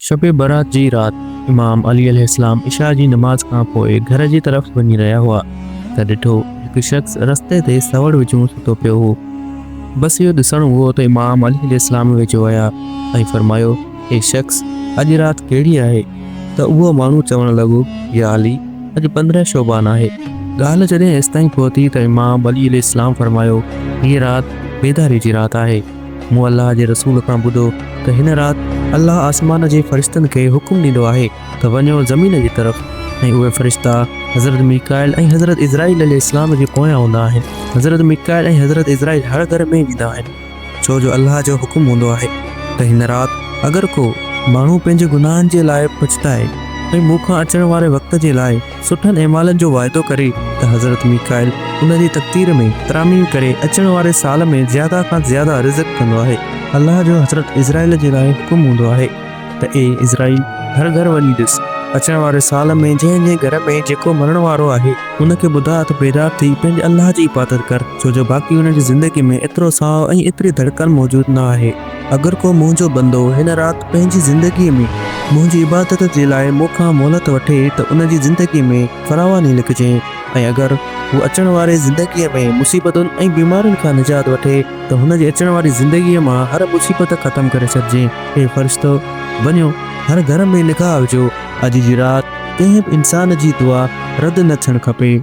شب برات جي رات امام علي عليه السلام عشاء جي نماز کان پوء گهر جي طرف وڃي رهيا هئا ته ڏٺو هڪ شخص رستي تي سوڙ وچون ستو پيو هو. بس اهو ڏسڻو هو ته امام علي عليه السلام ويجهو آيا ۽ فرمايو، اي شخص! اڄ رات ڪهڙي آهي؟ ته اهو ماڻهو چوڻ لڳو، يا علي! اڄ 15 شعبان آهي. ڳالهه جڏهن ايستائين پهتي ته امام علي عليه السلام فرمايو، هيء رات بيداري جي رات آهي. مون الله جي رسول کان ٻڌو ته هن رات الله آسمان جي فرشتن کي حڪم ڏيندو آهي ته وڃو زمين جي طرف ۽ اهي فرشتا حضرت ميڪائيل ۽ حضرت عزرائيل عليه السلام جي پويان هوندا آهن. حضرت ميڪائيل ۽ حضرت عزرائيل هر گهر ۾ ويندا آهن. ڇو جو الله جو حڪم هوندو آهي ته هن رات اگر ڪو ماڻهو پنهنجي گناهن جي لاء پڇتائي ۽ مون کان اچڻ واري وقت جي لاء سٺن اعمالن جو واعدو ڪري ته حضرت ميڪائيل ان جي تقدير ۾ تراميم ڪري اچڻ واري سال ۾ زياده کان زياده رزق ڪندو آهي. الله جو حضرت عزرائيل جي لاء حڪم هوندو آهي ته اي عزرائيل! هر گهر وڃي ڏس، اچڻ واري سال ۾ جنهن جنهن گهر ۾ جيڪو مرڻ وارو آهي، ان کي ٻڌاء ته بيدار ٿي پنهنجي الله جي عبادت ڪر، ڇو جو باقي ان جي زندگي ۾ ايترو ساهه ۽ ايتري ڌڙڪن موجود نه آهي. اگر ڪو منهنجو بندو هن رات پنهنجي زندگيء ۾ منهنجي عبادت جي لاء مون کان مهلت وٺي ته ان جي زندگيء ۾ فراواني لکجي ۽ اگر هو اچڻ واري زندگيء ۾ مصيبتن ۽ بيمارين کان نجات وٺي ته هن جي اچڻ واري زندگيء مان هر مصيبت ختم ڪري ڇڏجي. اي فرشتو! وڃو، هر گهر ۾ نگاهه وجهو، اڄ جي رات ڪنهن به انسان جي دعا رد نه ٿيڻ کپي.